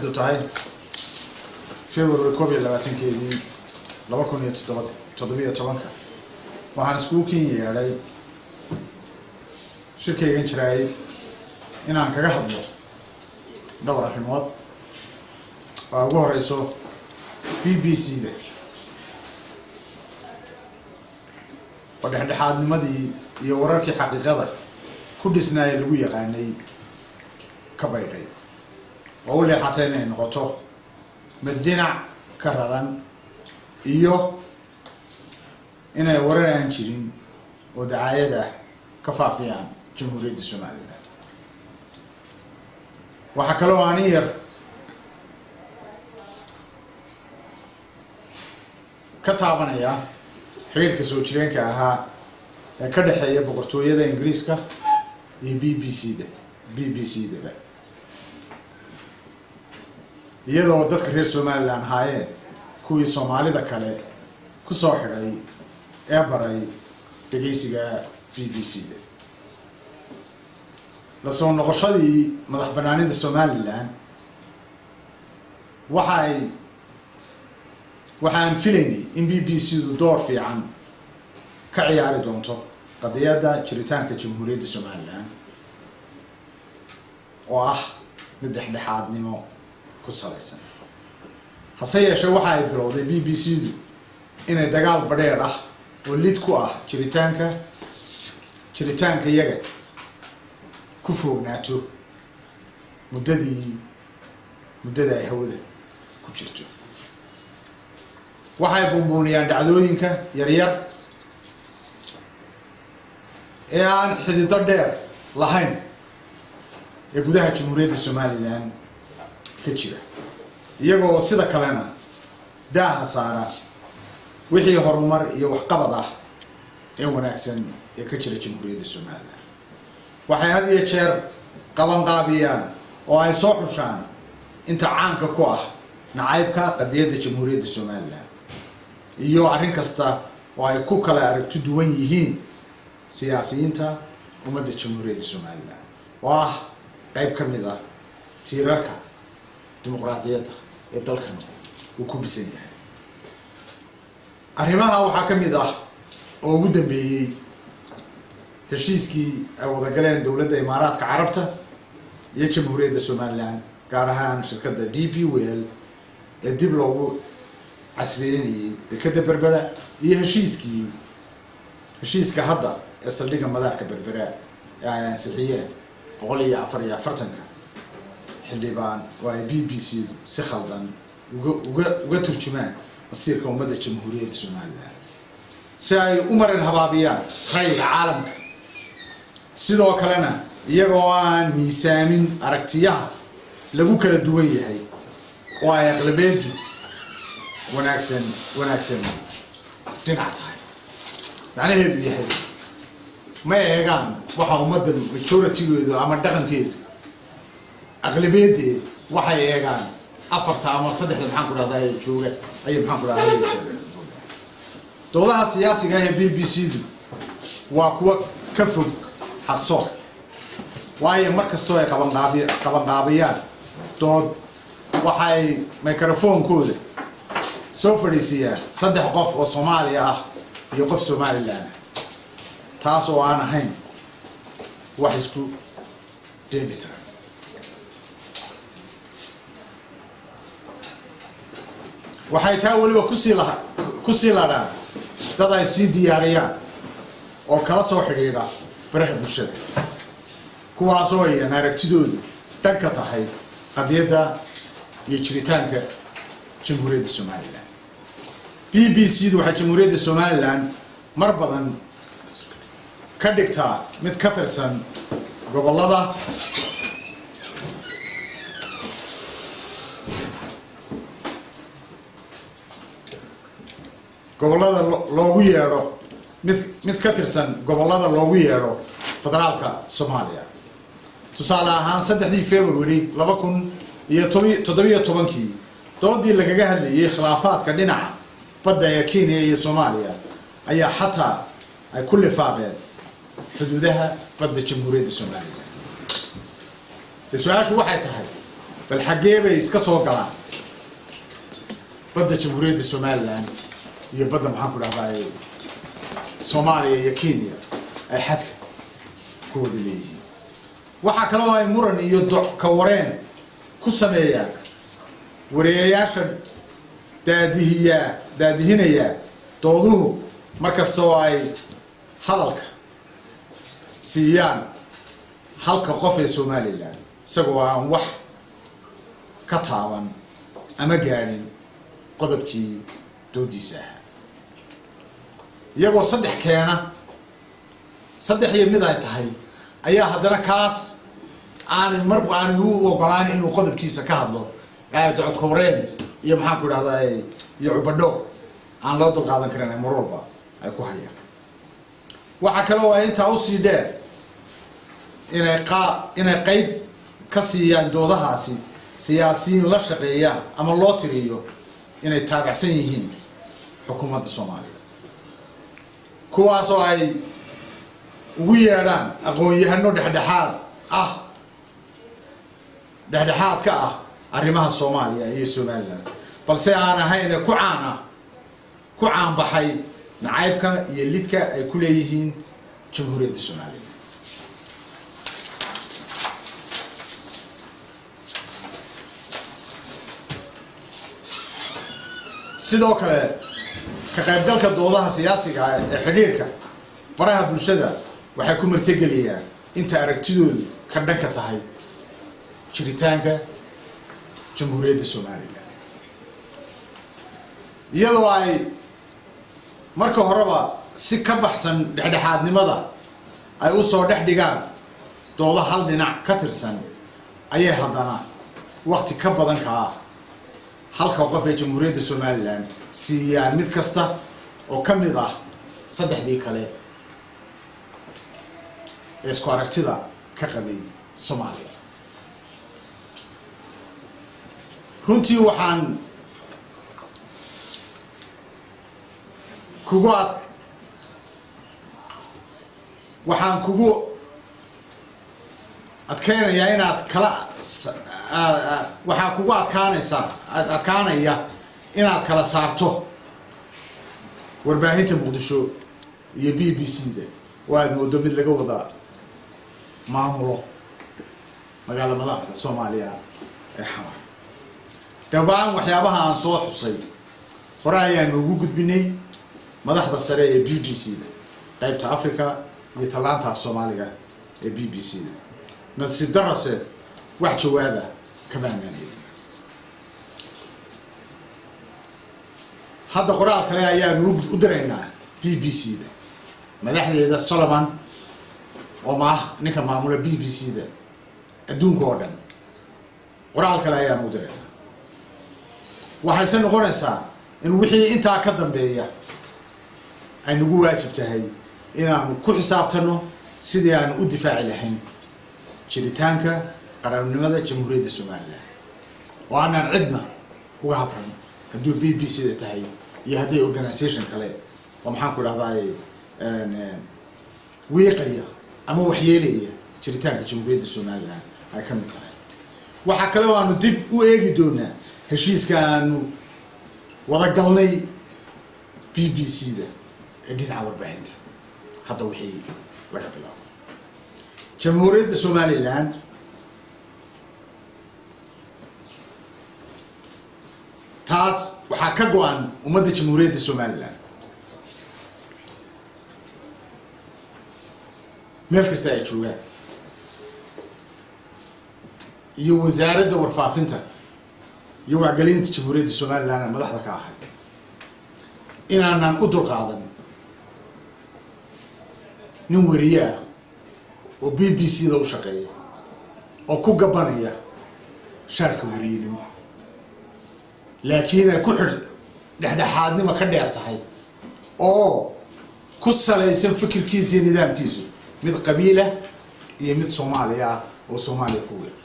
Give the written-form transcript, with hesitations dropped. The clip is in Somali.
Tahay February 21-keedii 2017-ka, waxaan iskugu kin yeedhay shirkaygan jaraayid inaan kaga hadlo dhowr arrimood waa ugu horeyso BBC da oo dhexdhexaadnimadii iyo wararkii xaqiiqada ku dhisnaaya lagu yaqaanay ka baydhay oo u leexatay inay noqoto mid dhinac ka raran iyo inay warar aan jirin oo dacaayad ah ka faafiyaan Jamhuuriyadda Somaliland. Waxaa kaloo aan in yar ka taabanayaa xiriirka soo jireenka ahaa ee ka dhexeeya Boqortooyada Ingiriiska iyo BBC da BBC daba, iyadoo dadka reer Somaliland ahaayeen kuwii Soomaalida kale kusoo xidhay ee baray dhegeysiga BBC da. Lasoo noqoshadii madax banaanida Somaliland, waxaan filaynay in BBC du door fiican ka ciyaari doonto qadiyadda jiritaanka Jamhuuriyadda Somaliland oo ah mid dhexdhexaadnimo ku salaysan. Hase yeeshee, waxa ay bilowday BBC du inay dagaal badheedh ah oo lid ku ah jiritaanka yaga ku foognaato muddada ay hawada ku jirto. Waxay buunbuuniyaan dhacdooyinka yaryar ee aan xidido dheer lahayn ee gudaha Jamhuuriyadda Somaliland ka jira, iyagoo sida kalena daaha saara wixii horumar iyo waxqabad ah ee wanaagsan ee ka jira Jamhuuriyadda Somaliland. Waxay had iyo jeer qabanqaabiyaan oo ay soo xushaan inta caanka ku ah nacaybka qadiyadda Jamhuuriyadda Somaliland iyo arrin kasta oo ay ku kala aragti duwan yihiin siyaasiyiinta ummadda Jamhuuriyadda Somaliland, oo ah qeyb ka mid ah tiirarka dimuqraadiyadda ee dalkan uu ku dhisan yahay. Arrimaha waxaa ka mid ah oo ugu dambeeyey heshiiskii ay wadagaleen dowladda Imaaraadka Carabta iyo Jamhuuriyadda Somaliland, gaar ahaan shirkadda DP World, ee dib loogu casriyeynayay dekadda Berbera, iyo heshiiska hadda ee saldhigga madaarka Berbera ee ay ansixiyeen 144-ka xildhibaan, oo ay BBC du si khaldan uga turjumaan masiirka ummadda Jamhuuriyadda Somaliland si ay u marin habaabiyaan ra'yiga caalamka, sidoo kalena iyagoo aan miisaamin aragtiyaha lagu kala duwan yahay oo ay aqlabeedu wanaagsan dhinac tahay. Macnaheedu yahay, ma eegaan waxa ummadda majority-geedu ama dhaqankeedu aqlabeedeed, waxay eegaan afarta ama saddexda, maxaan ku dhahdaa, ee jooga ayay, maxaan ku dhahdaa, jooga. Doodaha siyaasiga ah ee BBC du waa kuwa ka fog xaqsoor, waayo mar kastoo ay qabanqaabiyaan dood, waxay microphonkooda soo fadhiisiiyaan saddex qof oo Soomaaliya ah iyo qof Somaliland ah, taas oo aan ahayn wax isku dheeli tiran. Waxay taa weliba kusii ladhaan dad ay sii diyaariyaan oo kala soo xidhiidha baraha bulshada, kuwaasoo ayan aragtidoodu dhanka tahay qadiyadda iyo jiritaanka Jamhuuriyadda Somaliland. BBC du waxay Jamhuuriyadda Somaliland mar badan ka dhigtaa mid ka tirsan gobollada loogu yeedho, mid ka tirsan gobollada loogu yeedho federaalka Soomaaliya. Tusaale ahaan, 3-dii February 2017-kii, doodii lagaga hadlayay khilaafaadka dhinaca badda ee Kenya iyo Soomaaliya ayaa xataa ay ku lifaaqeen xuduudaha badda Jamhuuriyadda Somaliland. Su-aashu waxay tahay, Bal xaggee bay iska soo galaan badda Jamhuuriyadda Somaliland iyo badda, maxaan ku dhahdaa, Soomaaliya iyo Kenya ay xadka ku wada leeyihiin? Waxaa kaloo ay muran iyo doc ka wareen ku sameeyaan wariyayaasha daadihinaya dooduhu markastoo ay hadalka siiyaan halka qof ee Somaliland, isagoo aan wax ka taaban ama gaadhin qodobkii doodiisa ahaa, iyagoo saddex keena, saddex iyo mid ay tahay, ayaa haddana kaas aanay mar aanay u ogolaan inuu qodobkiisa ka hadlo. Dockoreen iyo, maxaan ku idhahdaa, iyo cubadho aan loo dulqaadan karin ay mar walba ay ku hayaan. Waxaa kale oo ay intaa usii dheer inay qeyb ka siiyaan doodahaasi siyaasiyiin la shaqeeya ama loo tiriyo inay taabacsan yihiin xukuumadda Soomaaliya, kuwaasoo ay ugu yeedhaan aqoon-yahano dhexdhexaad ka ah arrimaha Soomaaliya iyo Somaliland, balse aan ahayne ku caanbaxay nacaybka iyo lidka ay ku leeyihiin Jamhuuriyadda Somaliland. Sidoo kale, ka qaybgalka doodaha siyaasiga ah ee xidhiidhka baraha bulshada waxay ku martigeliyaan inta aragtidoodu ka dhanka tahay jiritaanka Jamhuuriyadda Somaliland, iyadoo ay marka horeba si ka baxsan dhexdhexaadnimada ay usoo dhex dhigaan doodo hal dhinac ka tirsan, ayay haddana wakti ka badan kaa halka qof ee Jamhuuriyadda Somaliland siiyaan mid kasta oo ka mid ah saddexdii kale ee isku aragtida ka qabay Soomaaliya. Runtii waxaan kugu adkeynayaa inaad kala waxaa kugu adkaanaysaa adkaanaya inaad kala saarto warbaahinta Muqdisho iyo BBC da oo aada moodo mid laga wada maamulo magaala madaxda Soomaaliya ee Xamar. Dhowaan waxyaabaha aan soo xusay hore ayaanu ugu gudbinay madaxda sare ee BBC da qaybta Africa iyo tallaanta af Soomaaliga ee BBC da. Nasiib darase, wax jawaaba kama aanaan helin. Hadda qoraal kale ayaanu u diraynaa BBC da madaxdeeda Solomon, oo maah ninka maamula BBC da adduunka oo dhan. Qoraal kale ayaanu u diraynaa. Waxayse noqonaysaa in wixii intaa ka dambeeya ay nagu waajib tahay inaanu ku xisaabtano sidii aanu u difaaci lahayn jiritaanka qarannimada Jamhuuriyadda Somaliland, oo aanaan cidna uga habran, hadduu BBC da tahay iyo hadday organisation kale oo, maxaan ku idhahdaay, wiiqaya ama waxyeelaya jiritaanka Jamhuuriyadda Somaliland ay ka mid tahay. Waxaa kale oo aanu dib u eegi doonaa heshiiska aanu wada galnay BBC da ee dhinaca warbaahinta hadda wixii laga bilaabo. Jamhuuriyadda Somaliland taas waxaa ka go-an ummadda Jamhuuriyadda Somaliland meel kasta ay joogaan iyo Wasaaradda Warfaafinta iyo Wacgelinta Jamhuuriyadda Somaliland ee madaxda ka ahay inaanan u dulqaadan nin weriye ah oo BBC da u shaqeeya oo ku gabanaya shaarka weriyenimo, laakiin ay ku xidh dhexdhexaadnimo ka dheer tahay oo ku salaysan fikirkiisa iyo nidaamkiisu mid qabiilah iyo mid Soomaaliya ah oo Soomaaliya ku weeqay.